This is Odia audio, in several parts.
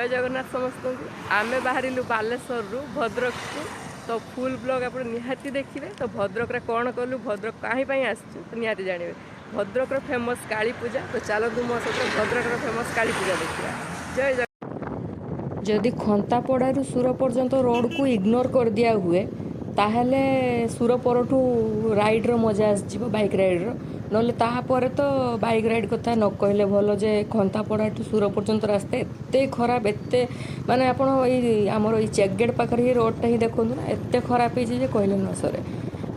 ଜୟ ଜଗନ୍ନାଥ ସମସ୍ତଙ୍କୁ। ଆମେ ବାହାରିଲୁ ବାଲେଶ୍ୱରରୁ ଭଦ୍ରକକୁ। ତ ଫୁଲ୍ ବ୍ଲଗ୍ ଆପଣ ନିହାତି ଦେଖିବେ। ତ ଭଦ୍ରକରେ କ'ଣ କଲୁ, ଭଦ୍ରକ କାହିଁ ପାଇଁ ଆସିଛୁ, ତ ନିହାତି ଜାଣିବେ। ଭଦ୍ରକର ଫେମସ୍ କାଳୀ ପୂଜା। ତ ଚାଲନ୍ତୁ ମୋ ସହିତ ଭଦ୍ରକର ଫେମସ୍ କାଳୀ ପୂଜା ଦେଖିବା। ଜୟ ଜଗନ୍ନାଥ। ଯଦି ଖନ୍ତାପଡ଼ାରୁ ସୁର ପର୍ଯ୍ୟନ୍ତ ରୋଡ଼କୁ ଇଗ୍ନୋର କରିଦିଆ ହୁଏ, ତାହେଲେ ସୁର ପରଠୁ ରାଇଡ଼ର ମଜା ଆସିଯିବ, ବାଇକ୍ ରାଇଡ଼ର। ନହେଲେ ତାପରେ ତ ବାଇକ୍ ରାଇଡ଼ କଥା ନ କହିଲେ ଭଲ ଯେ ଖନ୍ତାପଡ଼ାଠୁ ସୁର ପର୍ଯ୍ୟନ୍ତ ରାସ୍ତା ଏତେ ଖରାପ, ଏତେ ମାନେ ଆପଣ ଏଇ ଆମର ଏଇ ଚେକ୍ ଗେଟ୍ ପାଖରେ ହିଁ ରୋଡ଼ଟା ହିଁ ଦେଖନ୍ତୁ ନା, ଏତେ ଖରାପ ହେଇଛି ଯେ କହିଲେ ନ ସରେ।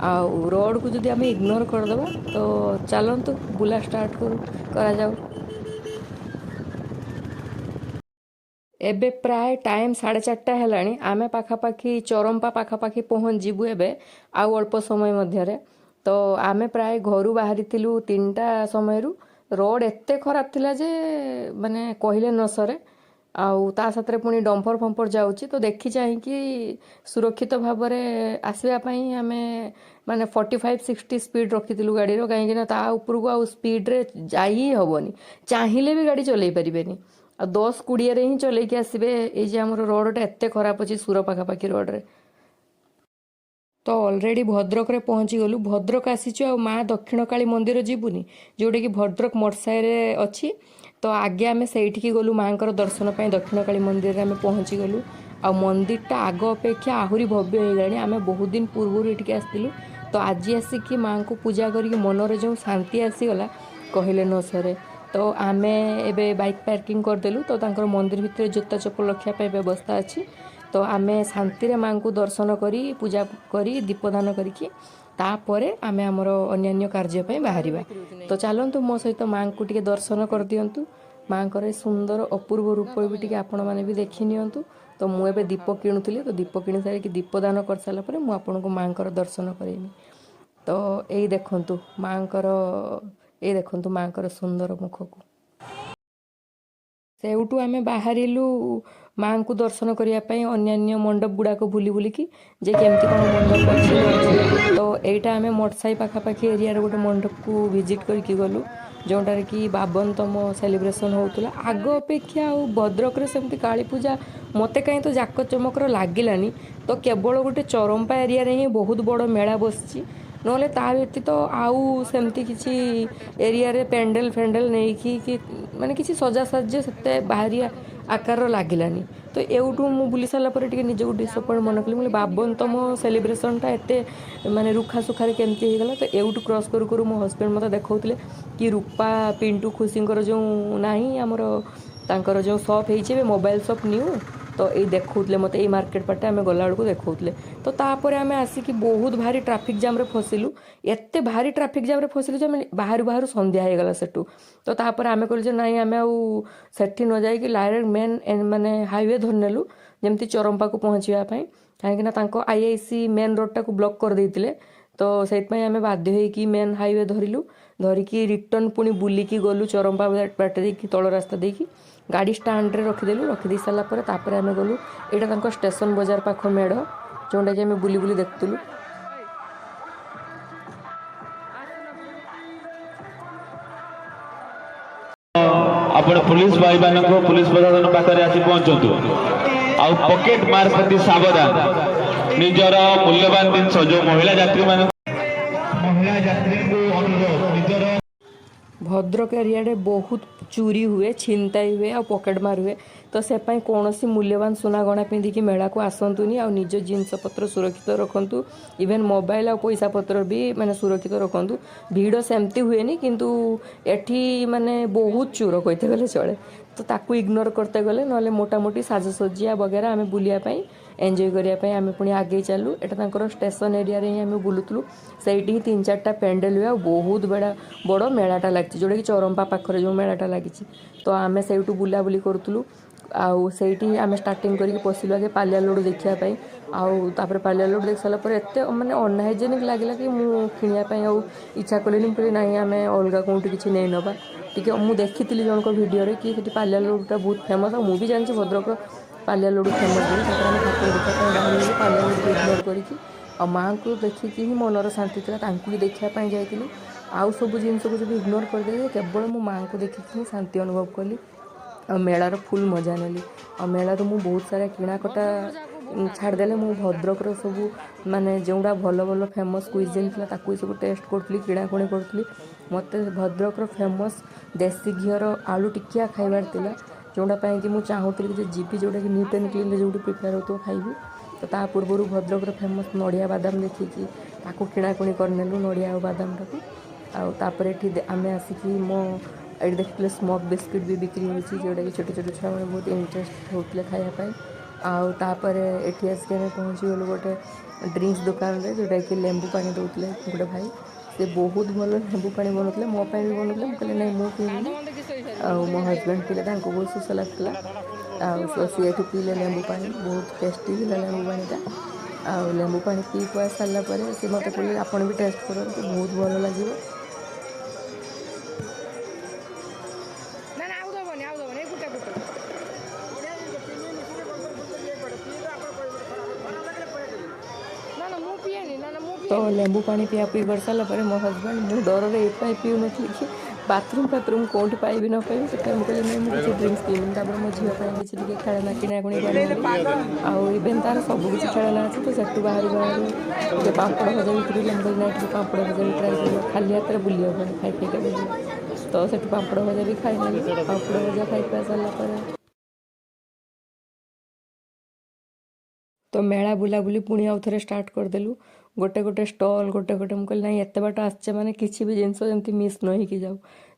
ଆଉ ରୋଡ଼କୁ ଯଦି ଆମେ ଇଗ୍ନୋର କରିଦେବା। ତ ଚାଲନ୍ତୁ, ବୁଲା ଷ୍ଟାର୍ଟ କରାଯାଉ। ଏବେ ପ୍ରାୟ ଟାଇମ୍ 4:30 ହେଲାଣି। ଆମେ ପାଖାପାଖି ଚରମ୍ପା ପାଖାପାଖି ପହଞ୍ଚିଯିବୁ ଏବେ ଆଉ ଅଳ୍ପ ସମୟ ମଧ୍ୟରେ। ତ ଆମେ ପ୍ରାୟ ଘରୁ ବାହାରିଥିଲୁ 3ଟା ସମୟରୁ। ରୋଡ଼ ଏତେ ଖରାପ ଥିଲା ଯେ ମାନେ କହିଲେ ନ ସରେ। ଆଉ ତା ସାଥିରେ ପୁଣି ଡମ୍ଫର ଫମ୍ଫର ଯାଉଛି, ତ ଦେଖି ଚାହିଁକି ସୁରକ୍ଷିତ ଭାବରେ ଆସିବା ପାଇଁ ଆମେ ମାନେ 45-60 ସ୍ପିଡ଼ ରଖିଥିଲୁ ଗାଡ଼ିର, କାହିଁକିନା ତା ଉପରକୁ ଆଉ ସ୍ପିଡ଼ରେ ଯାଇ ହିଁ ହେବନି, ଚାହିଁଲେ ବି ଗାଡ଼ି ଚଲେଇ ପାରିବେନି। ଆଉ 10-20ରେ ହିଁ ଚଲେଇକି ଆସିବେ। ଏଇ ଯେ ଆମର ରୋଡ଼ଟା ଏତେ ଖରାପ ଅଛି ସୁର ପାଖାପାଖି ରୋଡ଼ରେ। ତ ଅଲରେଡ଼ି ଭଦ୍ରକରେ ପହଞ୍ଚିଗଲୁ। ଭଦ୍ରକ ଆସିଛୁ ଆଉ ମା ଦକ୍ଷିଣକାଳୀ ମନ୍ଦିର ଯିବୁନି, ଯେଉଁଟାକି ଭଦ୍ରକ ମଟସାହିରେ ଅଛି। ତ ଆଗେ ଆମେ ସେଇଠିକି ଗଲୁ ମାଆଙ୍କର ଦର୍ଶନ ପାଇଁ। ଦକ୍ଷିଣକାଳୀ ମନ୍ଦିରରେ ଆମେ ପହଞ୍ଚିଗଲୁ। ଆଉ ମନ୍ଦିରଟା ଆଗ ଅପେକ୍ଷା ଆହୁରି ଭବ୍ୟ ହେଇଗଲାଣି। ଆମେ ବହୁତ ଦିନ ପୂର୍ବରୁ ଏଠିକି ଆସିଥିଲୁ। ତ ଆଜି ଆସିକି ମାଆଙ୍କୁ ପୂଜା କରିକି ମନରେ ଯେଉଁ ଶାନ୍ତି ଆସିଗଲା, କହିଲେ ନ ସରେ। ତ ଆମେ ଏବେ ବାଇକ୍ ପାର୍କିଂ କରିଦେଲୁ। ତ ତାଙ୍କର ମନ୍ଦିର ଭିତରେ ଜୋତା ଚପଲ ରଖିବା ପାଇଁ ବ୍ୟବସ୍ଥା ଅଛି। ତ ଆମେ ଶାନ୍ତିରେ ମାଆଙ୍କୁ ଦର୍ଶନ କରି, ପୂଜା କରି, ଦୀପଦାନ କରିକି ତାପରେ ଆମେ ଆମର ଅନ୍ୟାନ୍ୟ କାର୍ଯ୍ୟ ପାଇଁ ବାହାରିବା। ତ ଚାଲନ୍ତୁ, ମୋ ସହିତ ମାଆଙ୍କୁ ଟିକେ ଦର୍ଶନ କରିଦିଅନ୍ତୁ। ମାଆଙ୍କର ଏ ସୁନ୍ଦର ଅପୂର୍ବ ରୂପ ବି ଟିକେ ଆପଣମାନେ ବି ଦେଖି ନିଅନ୍ତୁ। ତ ମୁଁ ଏବେ ଦୀପ କିଣୁଥିଲି। ତ ଦୀପ କିଣି ସାରିକି ଦୀପ ଦାନ କରିସାରିଲା ପରେ ମୁଁ ଆପଣଙ୍କୁ ମାଆଙ୍କର ଦର୍ଶନ କରେଇବି। ତ ଏଇ ଦେଖନ୍ତୁ ମାଆଙ୍କର ସୁନ୍ଦର ମୁଖକୁ। ସେଇଠୁ ଆମେ ବାହାରିଲୁ ମାଆଙ୍କୁ ଦର୍ଶନ କରିବା ପାଇଁ ଅନ୍ୟାନ୍ୟ ମଣ୍ଡପ ଗୁଡ଼ାକ ବୁଲି ବୁଲିକି ଯେ କେମିତି କ'ଣ ମଣ୍ଡପ ଅଛି ଅଛି। ତ ଏଇଟା ଆମେ ମଟସାହି ପାଖାପାଖି ଏରିଆର ଗୋଟେ ମଣ୍ଡପକୁ ଭିଜିଟ୍ କରିକି ଗଲୁ, ଯେଉଁଟାରେ କି 52ତମ ସେଲିବ୍ରେସନ୍ ହେଉଥିଲା। ଆଗ ଅପେକ୍ଷା ଆଉ ଭଦ୍ରକରେ ସେମିତି କାଳୀ ପୂଜା ମୋତେ କାହିଁ ତ ଜାକ ଚମକର ଲାଗିଲାନି। ତ କେବଳ ଗୋଟେ ଚରମ୍ପା ଏରିଆରେ ହିଁ ବହୁତ ବଡ଼ ମେଳା ବସିଛି, ନହେଲେ ତା ବ୍ୟତୀତ ଆଉ ସେମିତି କିଛି ଏରିଆରେ ପ୍ୟାଣ୍ଡେଲ ଫ୍ୟାଣ୍ଡେଲ ନେଇକି କି ମାନେ କିଛି ସଜାସଜ୍ୟ ସେତେ ବାହାରିଆ ଆକାରର ଲାଗିଲାନି। ତ ଏଉଠୁ ମୁଁ ବୁଲି ସାରିଲା ପରେ ଟିକେ ନିଜକୁ ଡିସପଏଣ୍ଟ ମନେ କଲି। ମୁଁ କହିଲି, 52ତମ ସେଲିବ୍ରେସନଟା ଏତେ ମାନେ ରୁଖା ସୁଖାରେ କେମିତି ହେଇଗଲା? ତ ଏଉଠୁ କ୍ରସ୍ କରୁ କରୁ ମୋ ହଜବେଣ୍ଡ ମୋତେ ଦେଖାଉଥିଲେ କି ରୂପା ପିଣ୍ଟୁ ଖୁସିଙ୍କର ଯେଉଁ ନାହିଁ ଆମର, ତାଙ୍କର ଯେଉଁ ସପ୍ ହେଇଛି ଏବେ, ମୋବାଇଲ ସପ୍ ନ୍ୟୁ। ତ ଏଇ ଦେଖାଉଥିଲେ ମୋତେ, ଏଇ ମାର୍କେଟ ପାଟେ ଆମେ ଗଲାବେଳକୁ ଦେଖାଉଥିଲେ। ତ ତାପରେ ଆମେ ଆସିକି ବହୁତ ଭାରି ଟ୍ରାଫିକ୍ ଜାମ୍ରେ ଫସିଲୁ। ଏତେ ଭାରି ଟ୍ରାଫିକ୍ ଜାମ୍ରେ ଫସିଲୁ ଯେ ଆମେ ବାହାରୁ ବାହାରୁ ସନ୍ଧ୍ୟା ହେଇଗଲା ସେଠୁ। ତ ତାପରେ ଆମେ କହିଲୁ ଯେ ନାଇଁ, ଆମେ ଆଉ ସେଠି ନ ଯାଇକି ଡାଇରେକ୍ଟ ମେନ୍ ମାନେ ହାଇୱେ ଧରିନେଲୁ, ଯେମିତି ଚରମ୍ପାକୁ ପହଞ୍ଚିବା ପାଇଁ, କାହିଁକିନା ତାଙ୍କ ଆଇଆଇସି ମେନ୍ ରୋଡ଼ଟାକୁ ବ୍ଲକ୍ କରିଦେଇଥିଲେ। ତ ସେଇଥିପାଇଁ ଆମେ ବାଧ୍ୟ ହେଇକି ମେନ୍ ହାଇୱେ ଧରିଲୁ। ଧରିକି ରିଟର୍ନ ପୁଣି ବୁଲିକି ଗଲୁ ଚରମ୍ପା ବାଟ ଦେଇକି, ତଳ ରାସ୍ତା ଦେଇକି। ଗାଡ଼ି ଷ୍ଟାଣ୍ଡରେ ରଖିଦେଲୁ। ରଖିଦେଇ ସାରିଲା ପରେ ତାପରେ ଆମେ ଗଲୁ। ଏଇଟା ତାଙ୍କ ଷ୍ଟେସନ ବଜାର ପାଖ ମେଢ଼, ଯେଉଁଟାକି ଆମେ ବୁଲି ବୁଲି ଦେଖୁଥିଲୁ। ଆପଣ ପୋଲିସ ଭାଇମାନଙ୍କୁ, ପୋଲିସ ପ୍ରଶାସନ ପାଖରେ ଆସି ପହଞ୍ଚନ୍ତୁ। ଆଉ ପକେଟ ମାର ପ୍ରତି ସାବଧାନ। ନିଜର ମୂଲ୍ୟବାନ ଜିନିଷ ଯୋଉ ମହିଳା ଯାତ୍ରୀ ମାନଙ୍କୁ, ମହିଳା ଯାତ୍ରୀଙ୍କୁ ଅନୁରୋଧ ନିଜର ଭଦ୍ରକ ଏରିଆରେ ବହୁତ ଚୋରି ହୁଏ, ଛିନତାଇ ହୁଏ ଆଉ ପକେଟ ମାର ହୁଏ। ତ ସେ ପାଇଁ କୌଣସି ମୂଲ୍ୟବାନ ସୁନା ଗହଣା ପିନ୍ଧିକି ମେଳାକୁ ଆସନ୍ତୁନି ଆଉ ନିଜ ଜିନିଷପତ୍ର ସୁରକ୍ଷିତ ରଖନ୍ତୁ। ଇଭେନ୍ ମୋବାଇଲ ଆଉ ପଇସା ପତ୍ର ବି ମାନେ ସୁରକ୍ଷିତ ରଖନ୍ତୁ। ଭିଡ଼ ସେମିତି ହୁଏନି, କିନ୍ତୁ ଏଠି ମାନେ ବହୁତ ଚୋର କହିତେ ଗଲେ ଚଳେ। ତ ତାକୁ ଇଗ୍ନୋର କରତେ ଗଲେ ନହେଲେ ମୋଟାମୋଟି ସାଜସଜ୍ଜା ବଗେରା ଆମେ ବୁଲିବା ପାଇଁ, ଏନ୍ଜୟ କରିବା ପାଇଁ ଆମେ ପୁଣି ଆଗେଇ ଚାଲୁ। ଏଇଟା ତାଙ୍କର ଷ୍ଟେସନ ଏରିଆରେ ହିଁ ଆମେ ବୁଲୁଥିଲୁ। ସେଇଠି ହିଁ ତିନି ଚାରିଟା ପ୍ୟାଣ୍ଡେଲ ହୁଏ ଆଉ ବହୁତ ବେଳା ବଡ଼ ମେଳାଟା ଲାଗିଛି, ଯେଉଁଟାକି ଚରମ୍ପା ପାଖରେ ଯେଉଁ ମେଳାଟା ଲାଗିଛି। ତ ଆମେ ସେଇଠୁ ବୁଲାବୁଲି କରୁଥିଲୁ ଆଉ ସେଇଠି ଆମେ ଷ୍ଟାର୍ଟିଂ କରିକି ପଶିଲୁ ଆଗେ ପାଲିଆ ଲଡ଼ୁ ଦେଖିବା ପାଇଁ। ଆଉ ତାପରେ ପାଲିଆ ଲଡ଼ୁ ଦେଖି ସାରିଲା ପରେ ଏତେ ମାନେ ଅନହାଇଜେନିକ୍ ଲାଗିଲା କି ମୁଁ କିଣିବା ପାଇଁ ଆଉ ଇଚ୍ଛା କଲିନି। ମୁଁ କହିଲି, ନାହିଁ, ଆମେ ଅଲଗା କେଉଁଠି କିଛି ନେଇ ନେବା ଟିକେ। ମୁଁ ଦେଖିଥିଲି ଜଣଙ୍କ ଭିଡ଼ିଓରେ କି ସେଠି ପାଲିଆ ଲଡ଼ୁଟା ବହୁତ ଫେମସ୍। ଆଉ ମୁଁ ବି ଜାଣିଛି ଭଦ୍ରକର ପାଲିଆ ଲଡ଼ୁ ଫେମସ୍ ବୋଲି। ତାପରେ ଆମେ ଠାକୁର ଦେଖିବା ପାଇଁ ବାହାରିଗଲୁ ପାଲିଆ ଲଡ଼ୁକୁ ଇଗ୍ନୋର କରିକି। ଆଉ ମାଆଙ୍କୁ ଦେଖିକି ହିଁ ମନର ଶାନ୍ତି ଥିଲା, ତାଙ୍କୁ ହିଁ ଦେଖିବା ପାଇଁ ଯାଇଥିଲି। ଆଉ ସବୁ ଜିନିଷକୁ ଯଦି ଇଗ୍ନୋର କରିଦେବି, କେବଳ ମୁଁ ମାଆଙ୍କୁ ଦେଖିକି ହିଁ ଶାନ୍ତି ଅନୁଭବ କଲି। ତ ଆଉ ମେଳାର ଫୁଲ୍ ମଜା ନେଲି। ଆଉ ମେଳାରୁ ମୁଁ ବହୁତ ସାରା କିଣାକଟା ଛାଡ଼ିଦେଲେ ମୁଁ ଭଦ୍ରକର ସବୁ ମାନେ ଯେଉଁଟା ଭଲ ଭଲ ଫେମସ୍ କୁଇଜିନ୍ ଥିଲା ତାକୁ ସବୁ ଟେଷ୍ଟ କରୁଥିଲି, କିଣାକୁଣି କରୁଥିଲି। ମୋତେ ଭଦ୍ରକର ଫେମସ୍ ଦେଶୀ ଘିଅର ଆଳୁ ଟିକିଆ ଖାଇବାର ଥିଲା, ଯେଉଁଟା ପାଇଁକି ମୁଁ ଚାହୁଁଥିଲି ଯେ ଯିବି ଯେଉଁଟାକି ନିଟ୍ ଆଣ୍ଡ କ୍ଲିନ୍ରେ ଯେଉଁଠି ପ୍ରିପେୟାର ହେଉଥିବ ଖାଇବି। ତ ତା ପୂର୍ବରୁ ଭଦ୍ରକର ଫେମସ୍ ନଡ଼ିଆ ବାଦାମ ଦେଖିକି ତାକୁ କିଣାକୁଣି କରିନେଲୁ, ନଡ଼ିଆ ଆଉ ବାଦାମଟାକୁ। ଆଉ ତାପରେ ଏଠି ଆମେ ଆସିକି ମୋ ଏଠି ଦେଖିଥିଲେ ସ୍ମୋକ୍ ବିସ୍କୁଟ୍ ବି ବିକ୍ରି ହେଉଛି, ଯେଉଁଟାକି ଛୋଟ ଛୋଟ ଛୁଆମାନେ ବହୁତ ଇଣ୍ଟରେଷ୍ଟ ହେଉଥିଲେ ଖାଇବା ପାଇଁ। ଆଉ ତାପରେ ଏଠି ଆସିକି ଆମେ ପହଞ୍ଚିଗଲୁ ଗୋଟେ ଡ୍ରିଙ୍କସ୍ ଦୋକାନରେ, ଯେଉଁଟାକି ଲେମ୍ବୁ ପାଣି ଦେଉଥିଲେ ଗୋଟେ ଭାଇ। ସେ ବହୁତ ଭଲ ଲେମ୍ବୁ ପାଣି ବନାଉଥିଲେ, ମୋ ପାଇଁ ବି ବନାଉଥିଲେ। ମୁଁ କହିଲି ନାଇଁ ମୁଁ ପିଇବିନି, ଆଉ ମୋ ହଜବେଣ୍ଡ ପିଇଲେ, ତାଙ୍କୁ ବହୁତ ଶୋଷ ଲାଗୁଥିଲା। ଆଉ ସିଏ ଏଠି ପିଇଲେ ଲେମ୍ବୁ ପାଣି, ବହୁତ ଟେଷ୍ଟି ଥିଲା ଲେମ୍ବୁ ପାଣିଟା। ଆଉ ଲେମ୍ବୁ ପାଣି ପିଇ ପୁଆ ସାରିଲା ପରେ ସେ ମୋତେ କହିଲେ ଆପଣ ବି ଟେଷ୍ଟ କରନ୍ତୁ, ବହୁତ ଭଲ ଲାଗିବ। ନା ନା, ଆଉ ଦବନି, ଆଉ ଦବନି, ଏଇ ଗୋଟେ ଗୋଟେ। ନା ନା, ମୁଁ ପିଏନି, ନା ନା, ମୁଁ ତ ଲେମ୍ବୁ ପାଣି ପିଆ ପିଇ କରିସାରିଲା ପରେ ମୋ ହଜବେଣ୍ଡ, ମୁଁ ଡରରେ ଏଇଥିପାଇଁ ପିଉନଥିଲି କି ବାଥରୁମ୍ ଫାଥରୁମ୍ କେଉଁଠି ପାଇବି ନ ପାଇବି, ସେଥିପାଇଁ ମୁଁ କହିଲି ନାଇଁ ମୁଁ କିଛି ଡ୍ରିଙ୍କସ୍ ପିଇବିନି। ତାପରେ ମୋ ଝିଅ ପାଇଁ କିଛି ଟିକେ ଖେଳନା କିଣାକୁଣି କରିନେଲି, ଆଉ ଇଭେନ୍ ତାର ସବୁ କିଛି ଖେଳନା ଅଛି। ତ ସେଠୁ ବାହାରୁ ବାହାରୁ ଟିକେ ପାମ୍ପଡ଼ ଭଜା ବିକ୍ରି ହେଲା, ମୁଁ କହିଲି ନାଇଁ ଟିକେ ପାମ୍ପଡ଼ ଭଜା ବି ଟ୍ରାଏ କରିବା, ଖାଲି ହାତରେ ବୁଲି ହେବନି, ଖାଇ ଖାଇକା ବୁଲିବ। ତ ସେଠୁ ପାମ୍ପଡ଼ ଭଜା ବି ଖାଇନେଲି। ପାମ୍ପଡ଼ ଭଜା ଖାଇ ଖୁଆ ସାରିଲା ପରେ ତ ମେଳା ବୁଲାବୁଲି ପୁଣି ଆଉ ଥରେ ଷ୍ଟାର୍ଟ କରିଦେଲୁ, ଗୋଟେ ଗୋଟେ ଷ୍ଟଲ୍ ଗୋଟେ ଗୋଟେ। ମୁଁ କହିଲି ନାଇଁ ଏତେ ବାଟ ଆସିଛେ ମାନେ କିଛି ବି ଜିନିଷ ଯେମିତି ମିସ୍ ନ ହେଇକି ଯାଉ।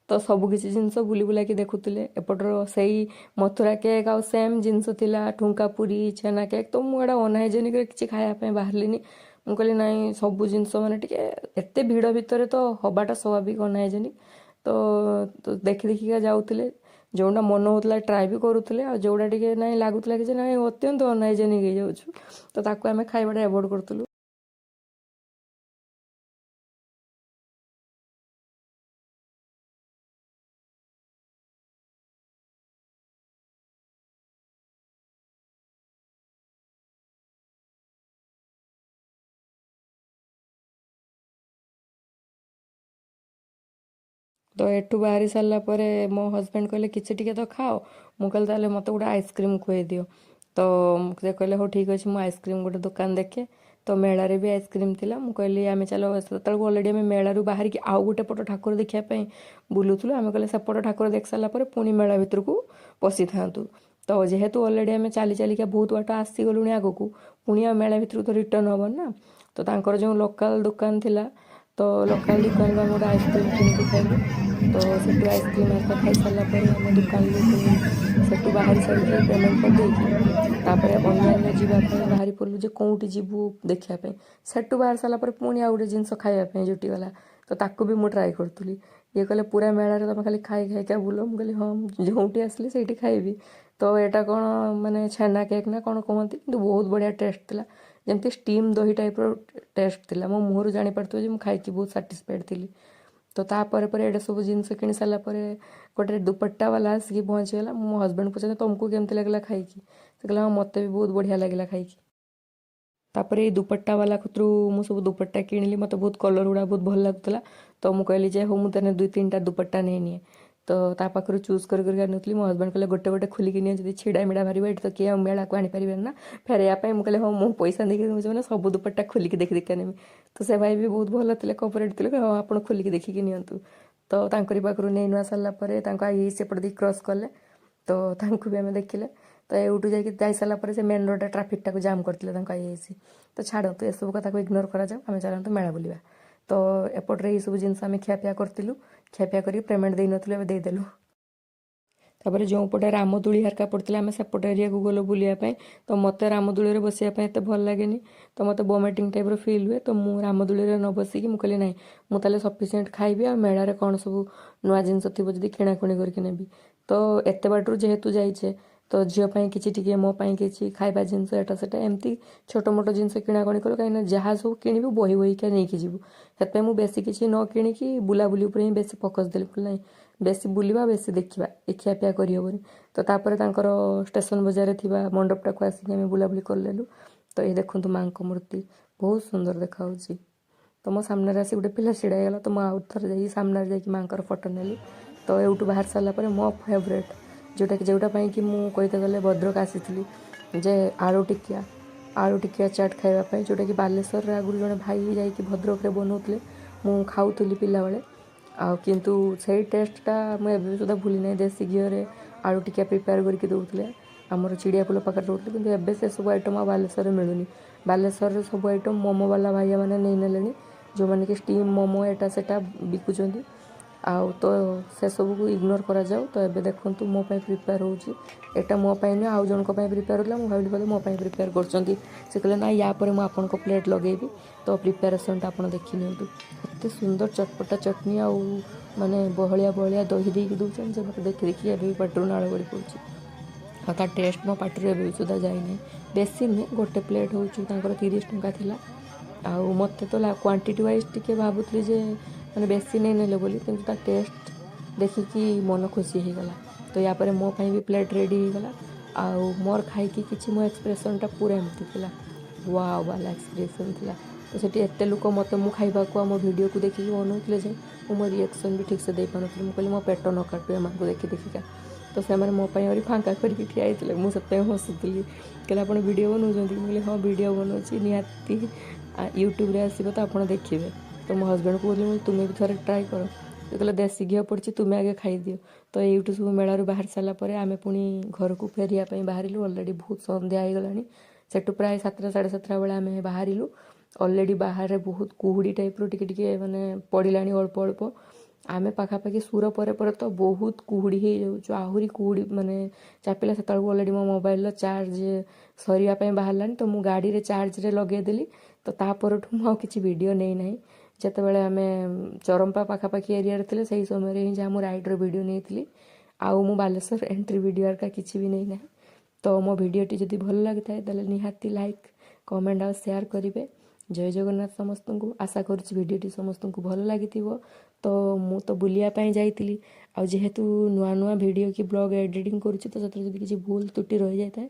ତ ସବୁ କିଛି ଜିନିଷ ବୁଲି ବୁଲାକି ଦେଖୁଥିଲେ। ଏପଟର ସେଇ ମଥୁରା କେକ୍ ଆଉ ସେମ୍ ଜିନିଷ ଥିଲା, ଠୁଙ୍କା ପୁରୀ, ଛେନା କେକ୍। ତ ମୁଁ ଏଇଟା ଅନହାଇଜେନିକରେ କିଛି ଖାଇବା ପାଇଁ ବାହାରିଲିନି। ମୁଁ କହିଲି ନାଇଁ ସବୁ ଜିନିଷ ମାନେ ଟିକେ ଏତେ ଭିଡ଼ ଭିତରେ ତ ହବାଟା ସ୍ୱାଭାବିକ ଅନହାଇଜେନିକ। ତ ଦେଖି ଦେଖିକା ଯାଉଥିଲେ, ଯେଉଁଟା ମନ ହେଉଥିଲା ଟ୍ରାଏ ବି କରୁଥିଲେ, ଆଉ ଯେଉଁଟା ଟିକେ ନାଇଁ ଲାଗୁଥିଲା କିଛି ନାଇଁ ଅତ୍ୟନ୍ତ ଅନହାଇଜେନିକ ହେଇଯାଉଛୁ, ତ ତାକୁ ଆମେ ଖାଇବାଟା ଆଭଏଡ଼ କରୁଥିଲୁ। ତ ଏଠୁ ବାହାରି ସାରିଲା ପରେ ମୋ ହଜବେଣ୍ଡ କହିଲେ କିଛି ଟିକେ ତ ଖାଅ। ମୁଁ କହିଲି ତାହେଲେ ମୋତେ ଗୋଟେ ଆଇସ୍କ୍ରିମ୍ ଖୁଆଇ ଦିଅ। ତ ସେ କହିଲେ ହଉ ଠିକ୍ ଅଛି, ମୁଁ ଆଇସ୍କ୍ରିମ୍ ଗୋଟେ ଦୋକାନ ଦେଖେ। ତ ମେଳାରେ ବି ଆଇସ୍କ୍ରିମ୍ ଥିଲା। ମୁଁ କହିଲି ଆମେ ଚାଲ, ସେତେବେଳକୁ ଅଲରେଡ଼ି ଆମେ ମେଳାରୁ ବାହାରିକି ଆଉ ଗୋଟେ ପଟ ଠାକୁର ଦେଖିବା ପାଇଁ ବୁଲୁଥିଲୁ। ଆମେ କହିଲେ ସେପଟ ଠାକୁର ଦେଖି ସାରିଲା ପରେ ପୁଣି ମେଳା ଭିତରକୁ ପଶିଥାନ୍ତୁ। ତ ଯେହେତୁ ଅଲରେଡ଼ି ଆମେ ଚାଲି ଚାଲିକା ବହୁତ ବାଟ ଆସିଗଲୁଣି ଆଗକୁ, ପୁଣି ଆଉ ମେଳା ଭିତରକୁ ତ ରିଟର୍ଣ୍ଣ ହେବନି ନା। ତ ତାଙ୍କର ଯେଉଁ ଲୋକାଲ୍ ଦୋକାନ ଥିଲା, ତ ଲୋକାଲ୍ ଦୋକାନରୁ ଆମେ ଗୋଟେ ଆଇସ୍କ୍ରିମ୍ କିଣିକି ଖାଇଲୁ। ତ ସେଠୁ ଆଇସ୍କ୍ରିମ୍ ହେରିକା ଖାଇସାରିଲା ପରେ ଆମେ ଦୋକାନରୁ ପୁଣି ସେଠୁ ବାହାରି ସାରିକି ପେମେଣ୍ଟ କରିଦେଇକି ତାପରେ ଅନ୍ୟାନ୍ୟ ଯିବା ପାଇଁ ବାହାରି ପଡ଼ିଲୁ ଯେ କେଉଁଠି ଯିବୁ ଦେଖିବା ପାଇଁ। ସେଠୁ ବାହାରି ସାରିଲା ପରେ ପୁଣି ଆଉ ଗୋଟେ ଜିନିଷ ଖାଇବା ପାଇଁ ଜୁଟିଗଲା, ତ ତାକୁ ବି ମୁଁ ଟ୍ରାଏ କରୁଥିଲି। ଇଏ କହିଲେ ପୁରା ମେଳାରେ ତୁମେ ଖାଲି ଖାଇ ଖାଇକା ବୁଲ। ମୁଁ କହିଲି ହଁ, ଯେଉଁଠି ଆସିଲି ସେଇଠି ଖାଇବି। ତ ଏଇଟା କ'ଣ ମାନେ ଛେନା କେକ୍ ନା କ'ଣ କୁହନ୍ତି, କିନ୍ତୁ ବହୁତ ବଢ଼ିଆ ଟେଷ୍ଟ ଥିଲା, ଯେମିତି ଷ୍ଟିମ୍ ଦହି ଟାଇପ୍ର ଟେଷ୍ଟ ଥିଲା। ମୋ ମୁହଁରୁ ଜାଣିପାରୁଥିବ ଯେ ମୁଁ ଖାଇକି ବହୁତ ସାଟିସ୍ଫାଏଡ଼୍ ଥିଲି। ତ ତାପରେ ପରେ ଏଇଟା ସବୁ ଜିନିଷ କିଣି ସାରିଲା ପରେ ଗୋଟେ ଦୁପଟ୍ଟା ବାଲା ଆସିକି ପହଞ୍ଚିଗଲା। ମୁଁ ମୋ ହଜବେଣ୍ଡ ପଚାରିଲି ତୁମକୁ କେମିତି ଲାଗିଲା ଖାଇକି? ସେ କହିଲା ହଁ ମୋତେ ବି ବହୁତ ବଢ଼ିଆ ଲାଗିଲା ଖାଇକି। ତାପରେ ଏଇ ଦୁପଟ୍ଟା ବାଲା କତିରୁ ମୁଁ ସବୁ ଦୁପଟ୍ଟା କିଣିଲି, ମୋତେ ବହୁତ କଲର୍ ଗୁଡ଼ା ବହୁତ ଭଲ ଲାଗୁଥିଲା। ତ ମୁଁ କହିଲି ଯେ ହଉ ମୁଁ ତାହେଲେ 2-3ଟା ଦୁପଟ୍ଟା ନେଇନିଏ। ତ ତା ପାଖରୁ ଚୁଜ୍ କରି କରିକା ନେଉଥିଲି। ମୋ ହଜବେଣ୍ଡ କହିଲେ ଗୋଟେ ଗୋଟେ ଖୋଲିକି ନିଅ, ଯଦି ଛିଡ଼ା ମିଡ଼ା ବାହାରିବ ଏଠି ତ କିଏ ଆଉ ମେଳାକୁ ଆଣିପାରିବେନି ନା ଫେରାଇବା ପାଇଁ। ମୁଁ କହିଲି ହଁ ମୁଁ ପଇସା ଦେଇକି ନେଉଛି ମାନେ ସବୁ ଦୁପଟ୍ଟା ଖୋଲିକି ଦେଖି ଦେଖିକା ନେବି। ତ ସେ ଭାଇ ବି ବହୁତ ଭଲ ଥିଲେ, କୋଅପରେଟ୍ ଥିଲେ, ହଁ ଆପଣ ଖୋଲିକି ଦେଖିକି ନିଅନ୍ତୁ। ତ ତାଙ୍କରି ପାଖରୁ ନେଇ ନୂଆ ସାରିଲା ପରେ ତାଙ୍କ I ସେପଟେ ଦେଇକି କ୍ରସ୍ କଲେ, ତ ତାଙ୍କୁ ବି ଆମେ ଦେଖିଲେ। ତ ଏଇଠୁ ଯାଇକି ଯାଇ ସାରିଲା ପରେ ସେ ମେନ୍ ରୋଡ଼ଟା ଟ୍ରାଫିକ୍ଟାକୁ ଜାମ୍ କରିଥିଲେ ତାଙ୍କ I I C. ତ ଛାଡ଼ନ୍ତୁ ଏସବୁ କଥାକୁ ଇଗ୍ନୋର କରାଯାଉ, ଆମେ ଚାଲନ୍ତୁ ମେଳା ବୁଲିବା। ତ ଏପଟରେ ଏଇସବୁ ଜିନିଷ ଆମେ ଖିଆପିଆ କରିଥିଲୁ, ଖିଆପିଆ କରିକି ପେମେଣ୍ଟ ଦେଇନଥିଲୁ, ଏବେ ଦେଇଦେଲୁ। ତାପରେ ଯେଉଁପଟେ ରାମଦୋଳି ହେରିକା ପଡ଼ିଥିଲା ଆମେ ସେପଟ ଏରିଆକୁ ଗଲୁ ବୁଲିବା ପାଇଁ। ତ ମୋତେ ରାମଦୋଳିରେ ବସିବା ପାଇଁ ଏତେ ଭଲ ଲାଗେନି, ତ ମୋତେ ଭମିଟିଂ ଟାଇପ୍ର ଫିଲ୍ ହୁଏ। ତ ମୁଁ ରାମଦୋଳିରେ ନ ବସିକି ମୁଁ କହିଲି ନାଇଁ ମୁଁ ତାହେଲେ ସଫିସିଏଣ୍ଟ ଖାଇବି, ଆଉ ମେଳାରେ କ'ଣ ସବୁ ନୂଆ ଜିନିଷ ଥିବ ଯଦି କିଣାକୁଣି କରିକି ନେବି। ତ ଏତେ ବାଟରୁ ଯେହେତୁ ଯାଇଛେ, ତ ଝିଅ ପାଇଁ କିଛି ଟିକେ, ମୋ ପାଇଁ କିଛି ଖାଇବା ଜିନିଷ ଏଟା ସେଟା ଏମିତି ଛୋଟ ମୋଟ ଜିନିଷ କିଣାକୁଣି କଲୁ। କାହିଁକିନା ଯାହା ସବୁ କିଣିବୁ ବହି ବହିକା ନେଇକି ଯିବୁ, ସେଥିପାଇଁ ମୁଁ ବେଶୀ କିଛି ନ କିଣିକି ବୁଲାବୁଲି ଉପରେ ହିଁ ବେଶୀ ଫୋକସ୍ ଦେଲି। ନାଇଁ ବେଶୀ ବୁଲିବା ବେଶୀ ଦେଖିବା, ଏ ଖିଆପିଆ କରିହେବନି। ତ ତାପରେ ତାଙ୍କର ଷ୍ଟେସନ ବଜାରରେ ଥିବା ମଣ୍ଡପଟାକୁ ଆସିକି ଆମେ ବୁଲାବୁଲି କରିନେଲୁ। ତ ଏଇ ଦେଖନ୍ତୁ ମାଆଙ୍କ ମୂର୍ତ୍ତି ବହୁତ ସୁନ୍ଦର ଦେଖାହେଉଛି। ତ ମୋ ସାମ୍ନାରେ ଆସି ଗୋଟେ ପିଲା ଛିଡ଼ା ହେଇଗଲା, ତ ମୁଁ ଆଉ ଥରେ ଯାଇକି ସାମ୍ନାରେ ଯାଇକି ମାଆଙ୍କର ଫଟୋ ନେଲି। ତ ଏଇଠୁ ବାହାରି ସାରିଲା ପରେ ମୋ ଫେଭରେଟ୍ ଯେଉଁଟା ପାଇଁକି ମୁଁ କହିତେ ଗଲେ ଭଦ୍ରକ ଆସିଥିଲି ଯେ ଆଳୁ ଟିକିଆ, ଆଳୁ ଟିକିଆ ଚାଟ୍ ଖାଇବା ପାଇଁ, ଯେଉଁଟାକି ବାଲେଶ୍ୱରରେ ଆଗରୁ ଜଣେ ଭାଇ ଯାଇକି ଭଦ୍ରକରେ ବନାଉଥିଲେ, ମୁଁ ଖାଉଥିଲି ପିଲାବେଳେ। ଆଉ କିନ୍ତୁ ସେଇ ଟେଷ୍ଟଟା ମୁଁ ଏବେ ବି ସୁଦ୍ଧା ଭୁଲି ନାହିଁ। ଦେଶୀ ଘିଅରେ ଆଳୁ ଟିକିଆ ପ୍ରିପେୟାର କରିକି ଦେଉଥିଲେ, ଆମର ଚିଡ଼ିଆପୋଲ ପାଖରେ ରହୁଥିଲେ। କିନ୍ତୁ ଏବେ ସେସବୁ ଆଇଟମ୍ ଆଉ ବାଲେଶ୍ୱରରେ ମିଳୁନି। ବାଲେଶ୍ୱରରେ ସବୁ ଆଇଟମ୍ ମୋମୋ ବାଲା ଭାଇମାନେ ନେଇ ନେଲେଣି, ଯେଉଁମାନେ କି ଷ୍ଟିମ୍ ମୋମୋ ଏଟା ସେଟା ବିକୁଛନ୍ତି। ଆଉ ତ ସେସବୁକୁ ଇଗ୍ନୋର କରାଯାଉ। ତ ଏବେ ଦେଖନ୍ତୁ, ମୋ ପାଇଁ ପ୍ରିପେୟାର ହେଉଛି। ଏଇଟା ମୋ ପାଇଁ ନୁହେଁ, ଆଉ ଜଣଙ୍କ ପାଇଁ ପ୍ରିପେୟାର ହେଉଥିଲା। ମୁଁ ଭାବିଲି ବୋଧେ ମୋ ପାଇଁ ପ୍ରିପେୟାର କରୁଛନ୍ତି। ସେ କହିଲେ, ନା, ୟା ପରେ ମୁଁ ଆପଣଙ୍କ ପ୍ଲେଟ୍ ଲଗେଇବି। ତ ପ୍ରିପାରେସନ୍ଟା ଆପଣ ଦେଖି ନିଅନ୍ତୁ। ଏତେ ସୁନ୍ଦର ଚଟପଟା ଚଟଣି ଆଉ ମାନେ ବହଳିଆ ବହଳିଆ ଦହି ଦେଇକି ଦେଉଛନ୍ତି ଯେ ମୋତେ ଦେଖି ଦେଖି ଏବେ ବି ପାଟିରୁ ନାଳ ଗଳି ପଡ଼ୁଛି। ଆଉ ତା ଟେଷ୍ଟ ମୋ ପାଟିରୁ ଏବେ ବି ସୁଦ୍ଧା ଯାଇନାହିଁ। ବେଶୀ ନୁହେଁ, ଗୋଟେ ପ୍ଲେଟ୍ ହେଉଛି ତାଙ୍କର 30 ଟଙ୍କା ଥିଲା। ଆଉ ମୋତେ ତ କ୍ୱାଣ୍ଟିଟି ୱାଇଜ୍ ଟିକେ ଭାବୁଥିଲି ଯେ ମାନେ ବେଶୀ ନେଇ ନେଲେ ବୋଲି, କିନ୍ତୁ ତା ଟେଷ୍ଟ ଦେଖିକି ମନ ଖୁସି ହେଇଗଲା। ତ ୟା ପରେ ମୋ ପାଇଁ ବି ପ୍ଲେଟ୍ ରେଡ଼ି ହେଇଗଲା। ଆଉ ମୋର ଖାଇକି କିଛି ମୋ ଏକ୍ସପ୍ରେସନ୍ଟା ପୁରା ଏମିତି ଥିଲା, ୱାଓ ବାଲା ଏକ୍ସପ୍ରେସନ୍ ଥିଲା। ତ ସେଠି ଏତେ ଲୋକ ମୋତେ, ମୁଁ ଖାଇବାକୁ ଆଉ ମୋ ଭିଡ଼ିଓକୁ ଦେଖିକି ଅନଉଥିଲେ ଯେ ମୁଁ ମୋ ରିଆକ୍ସନ୍ ବି ଠିକ୍ସେ ଦେଇପାରୁନଥିଲି। ମୁଁ କହିଲି, ମୋ ପେଟ ନ କାଟୁ ଏମାନଙ୍କୁ ଦେଖି ଦେଖିକା। ତ ସେମାନେ ମୋ ପାଇଁ ଆହୁରି ଫାଙ୍କା କରିକି ଠିଆ ହେଇଥିଲେ। ମୁଁ ସେଥିପାଇଁ ହସୁଥିଲି। କହିଲେ, ଆପଣ ଭିଡ଼ିଓ ବନାଉଛନ୍ତି? ମୁଁ କହିଲି, ହଁ, ଭିଡ଼ିଓ ବନାଉଛି, ନିହାତି ୟୁଟ୍ୟୁବରେ ଆସିବ ତ ଆପଣ ଦେଖିବେ। ତ ମୋ ହଜବେଣ୍ଡକୁ କହୁଥିଲି, ମୁଁ, ତୁମେ ବି ଥରେ ଟ୍ରାଏ କର। ସେ କହିଲେ, ଦେଶୀ ଘିଅ ପଡ଼ିଛି, ତୁମେ ଆଗେ ଖାଇଦିଅ। ତ ଏଇଠୁ ସବୁ ମେଳାରୁ ବାହାରି ସାରିଲା ପରେ ଆମେ ପୁଣି ଘରକୁ ଫେରିବା ପାଇଁ ବାହାରିଲୁ। ଅଲରେଡ଼ି ବହୁତ ସନ୍ଧ୍ୟା ହେଇଗଲାଣି। ସେଠୁ ପ୍ରାୟ 7ଟା 7:30 ବେଳେ ଆମେ ବାହାରିଲୁ। ଅଲରେଡ଼ି ବାହାରେ ବହୁତ କୁହୁଡ଼ି ଟାଇପ୍ର ଟିକେ ଟିକେ ମାନେ ପଡ଼ିଲାଣି ଅଳ୍ପ ଅଳ୍ପ। ଆମେ ପାଖାପାଖି ସୁର ପରେ ପରେ ତ ବହୁତ କୁହୁଡ଼ି ହେଇଯାଉଛୁ, ଆହୁରି କୁହୁଡ଼ି ମାନେ ଚାପିଲା। ସେତେବେଳକୁ ଅଲରେଡ଼ି ମୋ ମୋବାଇଲର ଚାର୍ଜ ସରିବା ପାଇଁ ବାହାରିଲାଣି, ତ ମୁଁ ଗାଡ଼ିରେ ଚାର୍ଜରେ ଲଗେଇଦେଲି। ତ ତା ପରଠୁ ମୁଁ ଆଉ କିଛି ଭିଡ଼ିଓ ନେଇନାହିଁ। ଯେତେବେଳେ ଆମେ ଚରମ୍ପା ପାଖାପାଖି ଏରିଆରେ ଥିଲେ, ସେଇ ସମୟରେ ହିଁ ଯାହା ମୁଁ ରାଇଡ଼ର ଭିଡ଼ିଓ ନେଇଥିଲି। ଆଉ ମୁଁ ବାଲେଶ୍ୱର ଏଣ୍ଟ୍ରି ଭିଡ଼ିଓ ହେରିକା କିଛି ବି ନେଇନାହିଁ। ତ ମୋ ଭିଡ଼ିଓଟି ଯଦି ଭଲ ଲାଗିଥାଏ, ତାହେଲେ ନିହାତି ଲାଇକ୍, କମେଣ୍ଟ ଆଉ ସେୟାର କରିବେ। ଜୟ ଜଗନ୍ନାଥ ସମସ୍ତଙ୍କୁ। ଆଶା କରୁଛି ଭିଡ଼ିଓଟି ସମସ୍ତଙ୍କୁ ଭଲ ଲାଗିଥିବ। ତ ମୁଁ ତ ବୁଲିବା ପାଇଁ ଯାଇଥିଲି, ଆଉ ଯେହେତୁ ନୂଆ ନୂଆ ଭିଡ଼ିଓ କି ବ୍ଲଗ୍ ଏଡ଼ିଟିଂ କରୁଛି, ତ ସେଥିରେ ଯଦି କିଛି ଭୁଲ ତ୍ରୁଟି ରହିଯାଇଥାଏ,